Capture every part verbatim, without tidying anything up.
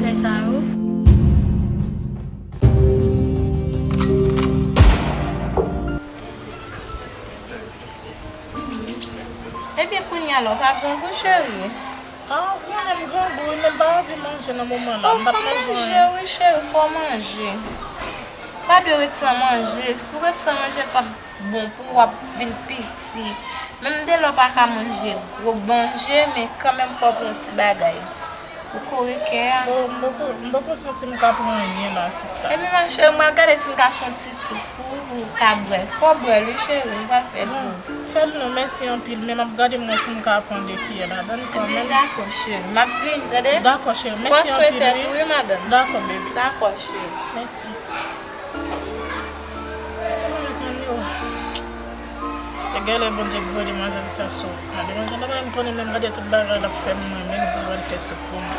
Bagay sa yo. Ebyen, kounye a la, w pa grangou, cheri? Ah, ou konnen m grangou wi, men m pa anvi manje nan moman la. Oh, m p ap fò manje manje, anyen. Wi, cheri, fò manje. Pa dwe ret san manje. Si w ret san manje, l p ap bon pou w, w ap vin piti. Menm de lè w pa ka manje gwo manje, men kanmenm fò w pran yon ti bagay pou kore kè a. Bon, m poko, m poko santi m ka pran anyen la, sista. Ebyen, ma cheri, m pral gade si m ka fè yon ti soup pou ou, pou w ka bwè. Fò w bwè l wi, cheri, m pral fè l pou ou. Non, fè l non, mèsi anpil, men m ap gade m wè si m ka pran de kiyè ladan l kanmenm. Ebyen, dakò, cheri, m ap vini, tande? Dakò, cheri, mèsi anpil wi. Pran swen tèt ou wi, madanm. Dakò, baby. Dakò, cheri. Mèsi. Mezanmi o. E genlè Bondye k voye demwazèl sa sou. A, demwazèl la pa menm konnen menm, gade tout bagay l ap fè m, mwen menm di l pral fè sou pou m.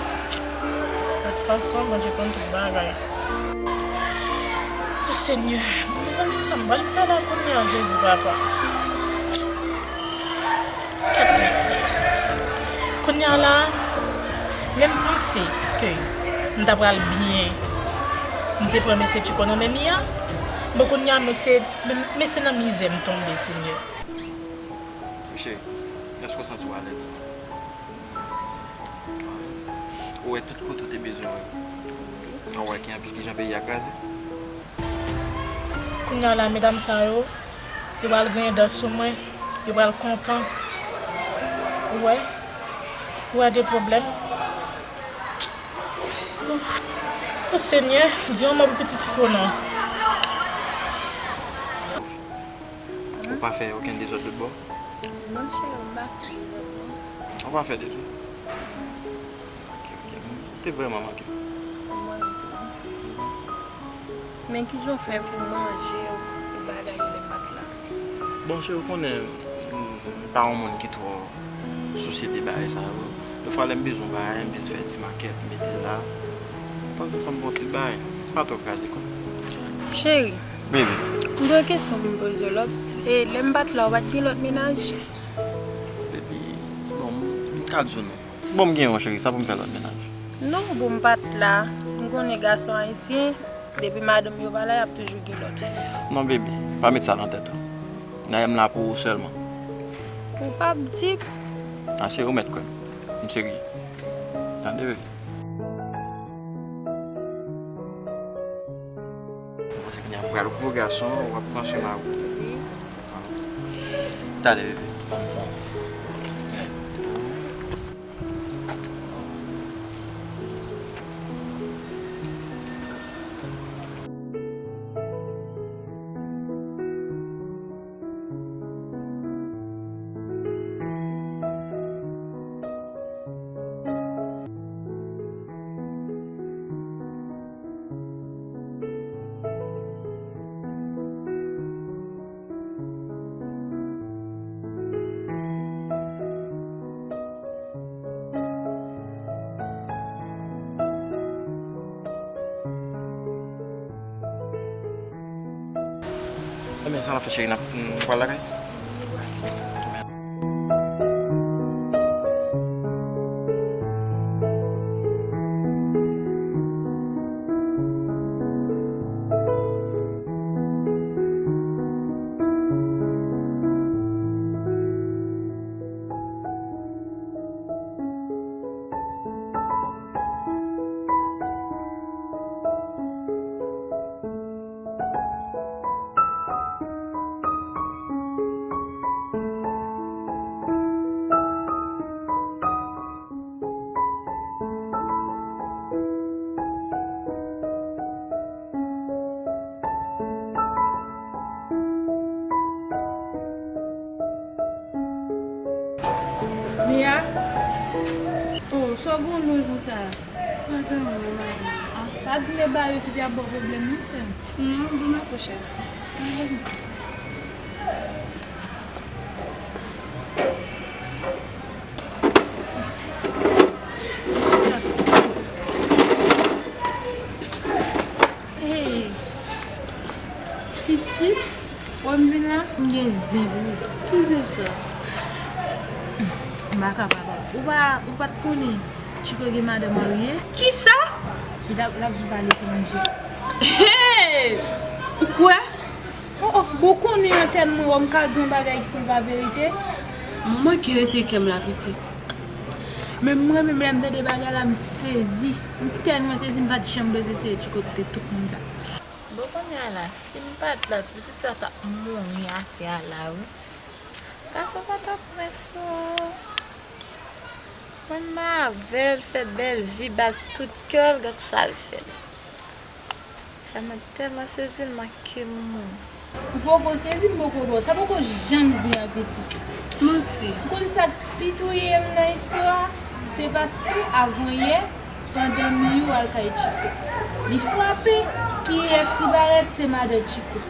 Lòt fason, Bondye konn tout bagay. O Senyè, bon, mezanmi, sa m pral fè la kounye a, Jezi papa. Gad mesye. Kounye a la, menm panse ke m ta pral byen, m te pran mesye Tchiko nan men li a. Bon, kounye a, mesye, mesye nan mizè m tonbe, Senyè. Cheri, èske w santi w alèz? Ou wè tout kote w te bezwen mwen. An wè ki anpil kijan peyi a kraze. Kounye a la, medam sa yo, yo pral griyen dan sou mwen, yo pral kontan. Ou wè? Ou wè de pwoblèm? O Senyè, di yon mo pou pitit fi w non. Ou pa fè okenn dezòd lòt bò? Non, cheri, m pa fè dezòd, non. Ou pa fè dezòd? Ok, ok. Ou te vrèman manke m. Mwen tou. Men kijan w fè pou manje, pou bagay lè m pa t la? Bon, cheri, ou konnen, m, m pa yon moun ki twò sousye de bagay sa yo. Defwa, lè m bezwen yon bagay, m jis fè ti makèt, m mete l la. Tanzantan, m pran yon ti bagay. Pa twò kraze kò. Cheri, Baby. M gen yon kesyon pou m poze w la. E, lè m pa t la, ou pa t gen lòt mennaj? Baby, bon, m, m ka di w non. Bon, m gen yon, cheri, sa pou m fè lòt mennaj? Non, bon, m pa t la. M konnen gason ayisyen, depi madanm yo pa la, y ap toujou gen lòt fi. Non, baby, pa met sa nan tèt ou. Dayè, m la pou ou sèlman. Ou p ap di m? A, cheri, ou mèt kwè m. M serye. Tande, baby. Mwen panse kounye a m pral gwo gason, w ap panse m a ou. Wi. Talè, bebe. Ban m fè yon. Ebyen, sa n ap fè, cheri, n ap, n pral lakay? Mia? Oh, sa w gen w lwen konsa? Pa gen anyen, madanm. Ah, pa di e ba yo ki te ap ba w pwoblèm, non, sè m. Non, bon, m ap pran chèz. Hey, pitit, wè m vin la? M gen zen pou ou. Ki zen sa? M pa ka papa. Ou pa, ou pa t konnen Chiko gen madanm marye? Kisa? Li t ap, l ap viv aletranje. Hey! Ou kwè? Oh, oh, bon, ou konnen antèn mwen, wè m ka di yon bagay ki pa verite. Mwen ki rete kè m la, pitit. Men mwen menm, lè m tande bagay la, m sezi. M tèlman sezi, m pa t janm panse se Tchiko ki te tout moun sa. Bon, kounye a la, si m pa t la, ti pitit sa t ap mouri atè a la, wi. Gason pa t ap pran sou. Mwen m avè l, fè bèl vi, bat tout kè l, gad sa l fè l. Sa mwen tèlman sezi, l manke m mouri. Ou poko sezi, m poko wè w. Sa poko janm di an pitit. Manti. Ou konn sa k pi touye m nan istwa a? Se paske avan yè, pandan Miyou al kay Tchiko, li frape. Kiyès ki parèt? Se madan Tchiko.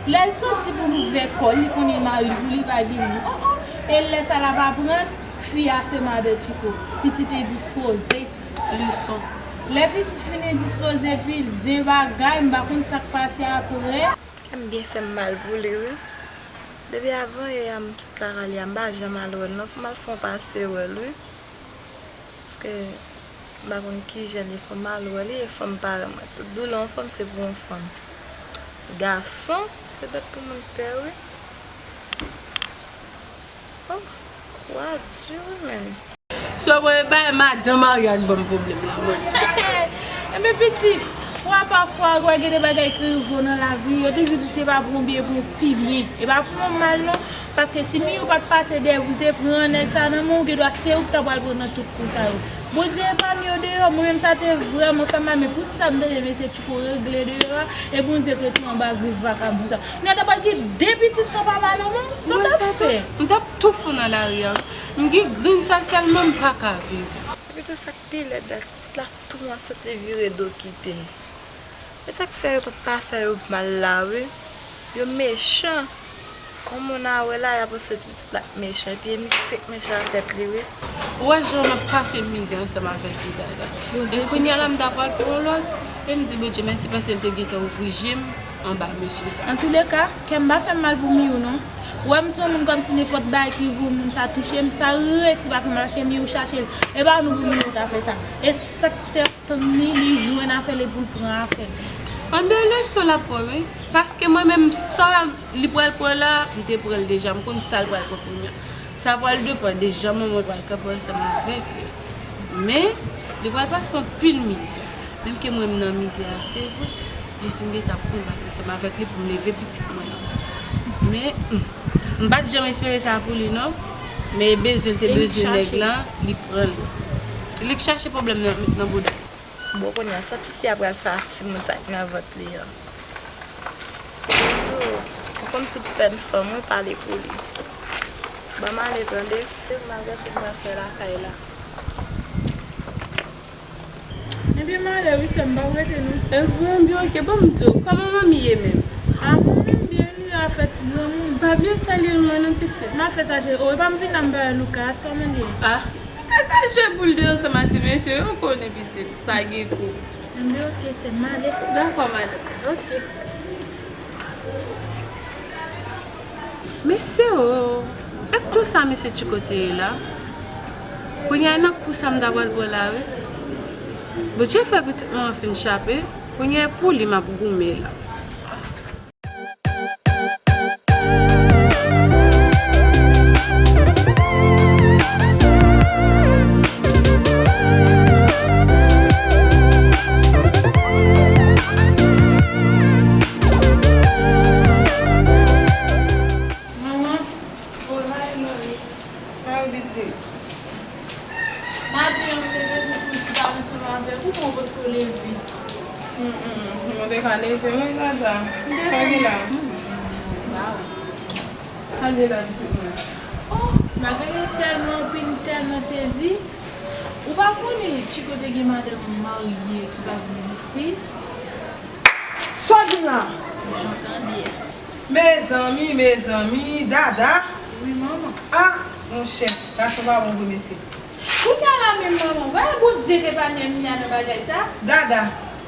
Lè l soti pou l ouvè kò l, li konnen mari pou li pa gen moun. Oh, oh. E lè sa l ap aprann, fi a se madan Tchiko. Pitit endispoze. Leson. Lè pitit fin endispoze, epi l zen bagay, m pa konn sa k pase apre. Kè m byen fè m mal pou li, wi. Depi avan yè a, m sot lakay li a, m pa janm al wè l, non. Fò m al fè yon pase wè l, wi. Paske m pa konn kijan li, fò m al wè li, e fanm parèy mwen. Tout doulè yon fanm, se pou yon fanm. Gason, se bèt pou moun pè, wi. Oh, kou a di, wi, menn. Sou mwen bay madan Maria k ban m pwoblèm la, mwen. Ebyen, pitit, fwa pa fwa, wè gen de bagay ki rive w nan lavi, yo toujou di se pa pou yon byen, pou yon pi byen. E pa pou yon mal, non. Paske si Miyou pa t pase dèyè pou l te pran nèg sa nan men w, gen dwa se ou ki ta pral pran nan tout kou sa yo. Bondye epanye w deyò, mwen menm sa te vrèman fè m mal, men pou sa m tande mesye Tchiko regle deyò a, e Bondye k rete anba grif vakabon sa. Kounye a ta pral gen de pitit san papa nan men w, sa w t ap fè? M t ap tou fou nan lari a. M gen grenn sa sèlman m pa ka viv. Epi tou sa k pi lèd la, ti pitit la tou ansent li vire do kite l. E sa k fè yo pa, pa fè yo mal la wi. Yo mechan. Yon moun a wè la, y ap panse ti pitit la mechan. Epi e misye k mechan tèt li wi. Ou wè jan m ap pase mizè ansanm avèk li Dada. E kounye a la m ta pral pran yon lòt. E m di Bondye mèsi paske l te gentan ouvri je m anba mesye sa. Antouleka, kè m pa fè m mal pou Miyou non. Ou wè m se yon moun kòmsi nenpòt bagay ki rive yon moun sa touche m, sa resi pa fè m mal paske Miyou chache l. E pa nou pou Miyou ta fè sa. E sa k te ap tann li, li jwenn afè l epi l pran afè l. Anben leson l ap pran wi. Paske mwen menm sa li pral pran la, m te pran l deja, m konn sa l pral pran kounye a. Sa pral depann de jan manman l pral kanpe ansanm avèk li. Men, li pral pase anpil mizè. Menm ke mwen m nan mizè a, se vre. Jis m gentan ap konbat ansanm avèk li pou m leve pitit mwen an. Men, m, m pa t janm espere sa pou li non. Men bezwen l te bezwen nèg lan, li pran l. Li k chache pwoblèm nan, nan bouda l. Bon, kounye a, sa tifi a pral fè ak timoun sa k nan vant li an? Yo, ou konn tout pèn fanm, wi, pale pou li. Ban m ale, tande. Se malgre tout mwen fè lakay la. Ebyen, m ale, wi, sè m, m p ap rete, non. Ebyen, byen, oke, ban m di w, kòman manmi ye menm? A, manmi m byen, li afè ti granmoun. Pa bliye salye l mwen, non, pitit. M ap fè sa, cheri. O, epa m vin la, m pa wè Lucas, kòman l ye? A. Ou ka sa jwe boul de ansanm ak ti mesye yo, ou konnen pitit, pa gen kou. Anben oke, sè m, m ale. Dakò, madanm. Oke. Mesye o, e konsa mesye Tchiko te ye la? Kounye a nan kou sa m ta pral pran la wi. Bondye fè pitit mwen an fin chape, kounye a pou li m ap goumen la. Manman, bon, mari mwen wi. Mari pitit. Maten an, m te bezwen fè yon ti pale ansanm avèk ou, men ou potko leve. Mm, mm, mm. Mwen te ka leve, wi, Dada. Sa gen la? Sa gen la, pitit mwen? Oh, Magali tèlman anpil, m tèlman sezi. Ou pa konnen Tchiko te gen madanm marye ki pa vin isit? Sa gen la? Jan tande a. Mezanmi, mezanmi, Dada. Wi, manman. Ah, monchè, gason pa bon vre, mesye. Kounye a la menm, manman, wè Bondye te pa nèm ni a nan bagay sa. Dada,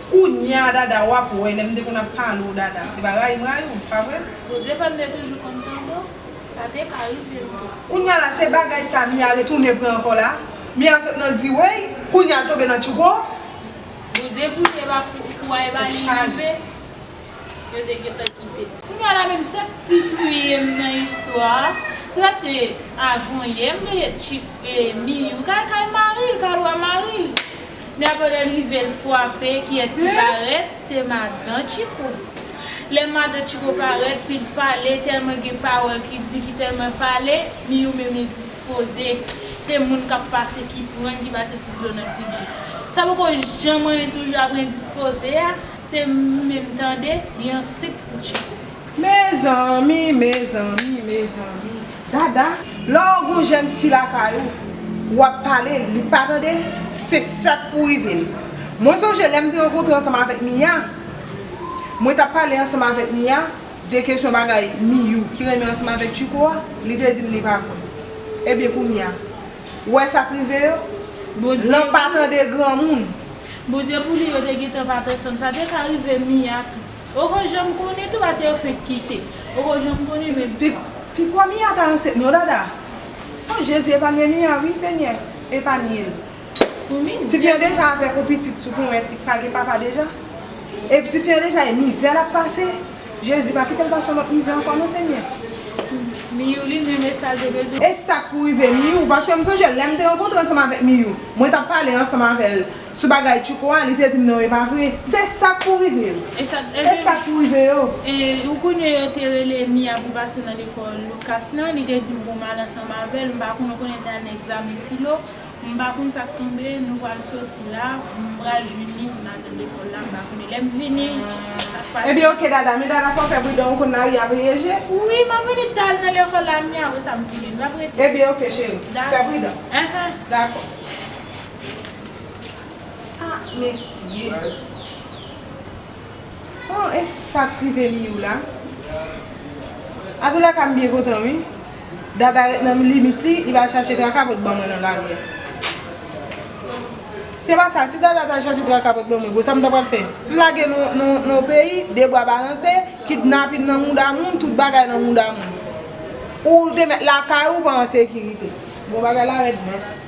kounye a, Dada, w ap wè, lè m te konn ap pale w, Dada, se pa rayi m rayi w, pa vre? Bondye fè m te toujou konn tande w, sa te ka rive m tou. Kounye a la, se bagay sa Mia retounen pran ankò la. Mia sot nan D-Way, kounye a l tonbe nan Tchouko. Bondye pou li, e pa pou, pou a, e pa li rive. Yo te gentan kite. Kounye a la menm, sa k pi touye m nan istwa a, se paske avan yè, m te di Tchik, e, Miyou, kay, kay mari l, kay wè mari l. Men apre lè l rive, l frape, kiyès ki parèt? Se madan Tchiko. Lè madan Tchiko parèt, pi l pale, tèlman gen pawòl ki di, ki tèlman pale, Miyou menm li dispoze. Se moun k ap pase ki pran, ki pase ti dlo nan figi. Sa poko janm anyen, toujou ap endispoze a. Se menm tande, li an sik pou Tchiko. Mezanmi, mezanmi, mezanmi. Dada, lè w gon jèn fi lakay ou, w ap pale, li pa tande, se sa k pou rive l. Mwen sonje lè m te rankontre ansanm avèk Mia, mwen t ap pale ansanm avèk Mia de kesyon bagay Miyou ki renmen ansanm avèk Tchiko a, li te di m li pa konn. Ebyen, kounye a, w wè sa k rive yo? Bondye. Lan pa tande granmoun. Bondye pou li, yo te gentan pa t ansanm. Sa te ka rive Mia tou. Poko janm konnen tou, paske yo fenk kite. Poko janm konnen, men pi, pi kwa Mia ta ansent non, Dada. O Jezi, epanye Mia, wi, Senyè. Epanye l. Pou mizè. Tifi an deja avèk yon pitit sou ponyèt li, pa gen papa deja. E tifi an deja, e mizè l ap pase. Jezi, pa kite l pase yon lòt mizè ankò non, Senyè. Miyou li menm, e sa l te bezwen. E sa k pou rive Miyou, paske m sonje lè m te rankontre ansanm avèk Miyou, mwen t ap pale ansanm avè l sou bagay Tchiko a, li te di m non, e pa vre. Se sa k pou rive l. E sa, e sa k pou rive yo. E, ou konnen yo te rele Mia pou pase nan lekòl Lucas lan, li te di m pou m al ansanm avè l, m pa konnen, ou konnen te al nan egzamen filo. M pa konn sa k tonbe, nou pral soti la, m pral jwenn li, m al nan lekòl la, m pa konnen lè m vini, sa k pase. Ebyen, oke, Dada, men Dada, fò w fè pridan, ou konn lari a priye je. Wi, m ap vini, t al nan lekòl la, men apre sa, m tounen, m ap rete. Ebyen, oke, cheri, fè pridan. Enhen. Dakò. Ah, mesye. Oh, e sa k rive Miyou la? Antoulèka, m byen kontan, wi. Dada ret nan limit li, li pa chache traka pou t ban mwen nan lari a. Se pa sa, si Dada ta chache traka pou t ban mwen, bon, sa m ta pral fè? M lage nou, nou, nou peyi, de bra balanse, kidnapin nan mouda moun, tout bagay nan mouda moun. Ou te mèt lakay ou pa an sekirite. Bon, bagay la rèd nèt.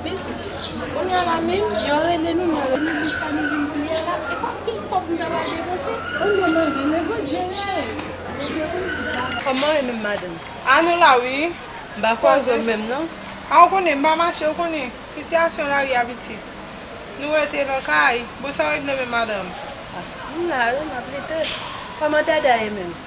Pitit, kounye a la menm, yo rele nou, nou rele nou, sa nou vin kounye a la, e pa pil kòb nou ta pral depanse. Ann mande, men Bondye wi, cheri. Kòman w ye menm, madanm? A, nou la wi. M pa kwaze w menm, non. A, ou konnen, m pa mache, ou konnen. Sitiyasyon lari a, pitit. Nou rete nan kay. Bon, sa w regle menm, madanm? A, m la wi, m ap lite. Kòman Dada ye menm?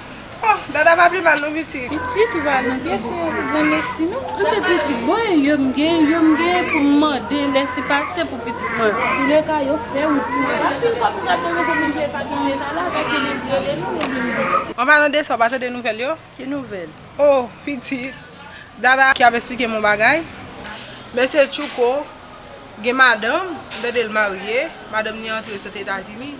Oh, Dada pa pi mal non, pitit. Pitit, ou pa al nan pyès granmesi non. Anben pitit, bon, e yo m gen, yo m gen pou m mande, lè se pase pou pitit mwen. Antoulèka, yo fè wout pou mwen. Anpil kòb nou t ap depanse pou nou fè pa gen de sa la, pa gen de rele nou, nou vin. An palan de sa, w pa tande nouvèl yo? Ki nouvèl? Oh, pitit. Dada ki ap esplike m yon bagay. Mesye Tchouko gen madanm, m tande l marye, madanm li antre sot Etazini.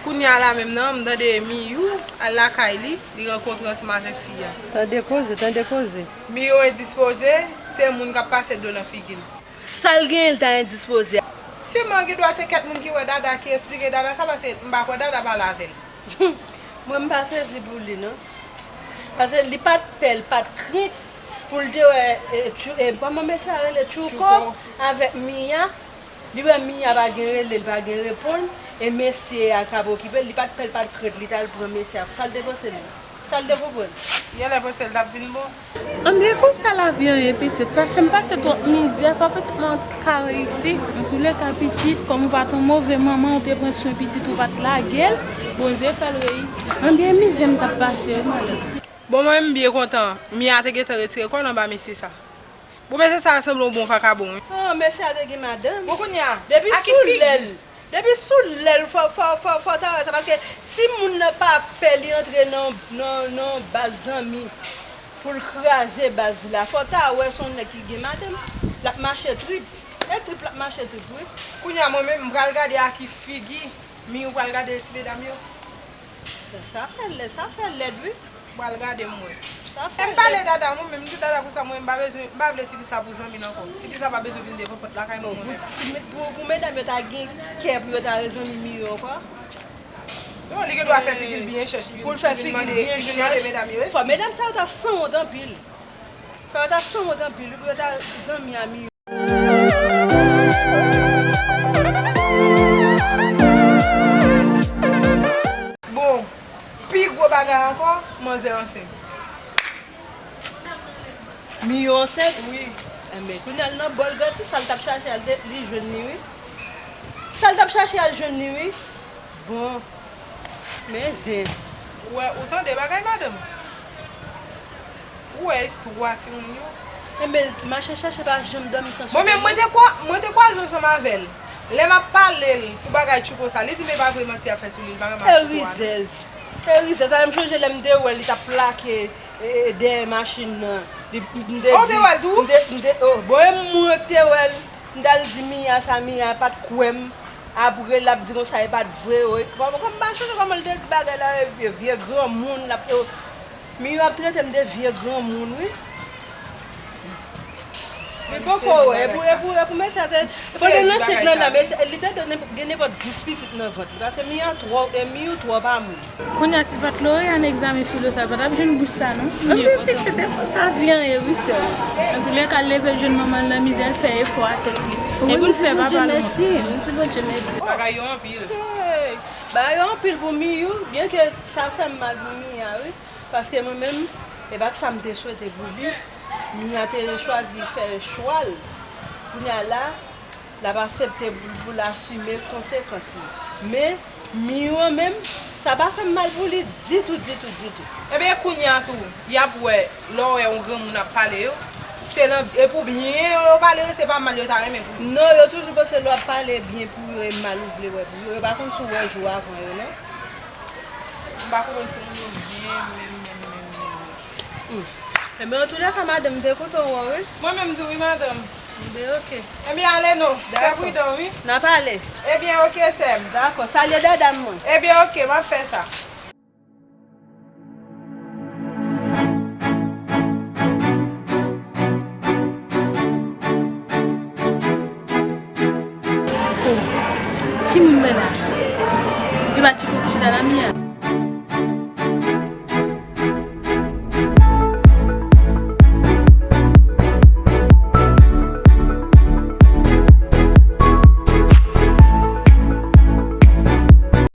Kounye a la menm nan, m tande Miyou al lakay li, li rankontre ansanm avèk fi a. Tande koze, tande koze. Miyou endispoze, se moun k ap pase dlo nan figi l. Sa l genyen l ta endispoze a? Siman gen dwa se kèk moun ki wè Dada ki esplike Dada sa, paske m pa kwè Dada pale avè l. Mwen m pa sezi pou li non. Paske li pa t pè, li pa t krent pou l te wè, e, Tchou-, e, kòman mesye a rele? Tchouko. Tchouko. Avèk Mia. Li wè Mia pa gen rele, li pa gen reponn, e mesye a k ap okipe l, li pa t pè, li pa t krent, li t al pran mesye a. Sa l te panse menm? Sa l te konprann? Genlè panse l t ap vin bon. Anben, konsa lavi an ye, pitit. Pase m pase twòp mizè, fò pitit mwen ka reyisi. Antoulèka, pitit, kòm ou pa t yon move manman, ou te pran swen pitit ou, pa t lage l, Bondye fè l reyisi. Anben, mizè m t ap pase, wi, madanm. Bon, mwen, m byen kontan. Mia te gentan retire kò l anba mesye sa. Bon, mesye sa a sanble yon bon vakabon, wi. Oh, mesye a te gen madanm. Bon, kounye a, depi a ki sou figi? Lè l, depi sou lè l, fò, fò, fò, fò ta wè sa, paske si moun nan pa pè li antre nan, nan, nan baz zanmi, Pou l kraze baz la, fò w ta wè se yon nèg ki gen madanm. L ap mache trip. E trip l ap mache trip, wi. Kounye a, mwen menm, m pral gade a ki figi Miyou pral gade ti medam yo. Sa fè lè, sa fè lèd, wi. Pral gade m wè. Sa fè lèd. E m pale Dada, mwen menm, m di Dada konsa, mwen, m pa bezwen, m pa vle tifi sa pou zanmi l ankò. Tifi sa pa bezwen vin devan pòt lakay mwen, mwen menm. Pou, pou, pou medam yo ta gen kè pou yo ta rezanmi Miyou ankò. Non, li gen dwa fè figi l byen chèch, li vin, pou l fè figi l byen chèch, fò medam sa yo ta sanwont anpil. Fò yo ta sanwont anpil, wi, pou yo ta zanmi a Miyou. Bon, pi gwo bagay ankò, manzè ansent. Miyou ansent? Wi. Enben, kounye a l nan bòl vèti, sa l t ap chache a, l te, li jwenn li, wi. Sa l t ap chache a, l jwenn li, wi. Bon. Men zen. Ou wè, ou tande bagay, madanm? Ou wè istwa timoun yo? Enben, mache chache pa janm dòmi san soulèy. Mwen menm, mwen te kwa-, mwen te kwaze ansanm avè l. Lè m ap pale l pou bagay Tchouko sa, li di m e pa vre manti y ap fè sou li, li pa renmen ak Tchouko a non. E rizèz. E rizèz. Sa fè m chonje lè m te wè l, li t ap plake, e, e, dèyè machin nan. Li, m te di, oh, te wè l tou? M te, m te, oh, bon, e mwen k te wè l. M t al di Mia sa, Mia pa t kwè m. Apre, l ap di konsa, e pa t vre, wi. Kòm, kòm m pa chonje kòman l te di bagay la, e vye, vye granmoun, l ap, e, Miyou ap trete m de vye granmoun, wi. Li poko wè, e pou, e pou, e pou mesye a te, pandan l ansent nan, nan, mesye, li te dwe gen nenpòt dis pitit nan vant li, paske Mia twò, e Miyou twò pa moun. Kounye a, si l pa t Loreal nan egzamen filo sa, l pa t ap jwenn bous sa, non. Anpil pitit, e konsa vi an ye, wi, sè m. Antoulèka, l leve l jwenn manman l nan mizè, l fè efò a tèt li. Epi l fè papa l wont. Wi, m di Bondye mèsi, m di Bondye mèsi. Bagay yo anpil. Hey! Bagay yo anpil pou Miyou, byenke sa fè m mal pou Mia, wi. Paske mwen menm, e pa t sa m te swete pou li. Mia te chwazi fè chwa l. Kounye a la, l ap aksepte pou, pou l asime konsekans li. Men, Miyou an menm, sa pa fè m mal pou li ditou, ditou, ditou. Ebyen, kounye a tou, y ap wè, lè w wè yon granmoun ap pale yo, se nan, e pou byen yo, yo pale yo, se pa mal yo ta renmen pou yo. Non, yo toujou panse lè w ap pale byen pou yo, e mal ou vle wè pou yo. Yo pa konn si w wè jou avan yo, non. M pa konprann timoun yo byen, menm, menm, menm, menm. Hmm. Enben, antoulèka, madanm, m te kontan wè w, wi. Mwen menm tou, wi, madanm. Enben, oke. Enben, ale non. Fè pridan, wi. N a pale. Ebyen, oke, sè m. Dakò. Salye dada m, mwen. Ebyen, oke, m ap fè sa. Oh, ki moun mwen la? E pa Tchiko ki chita la, Mia?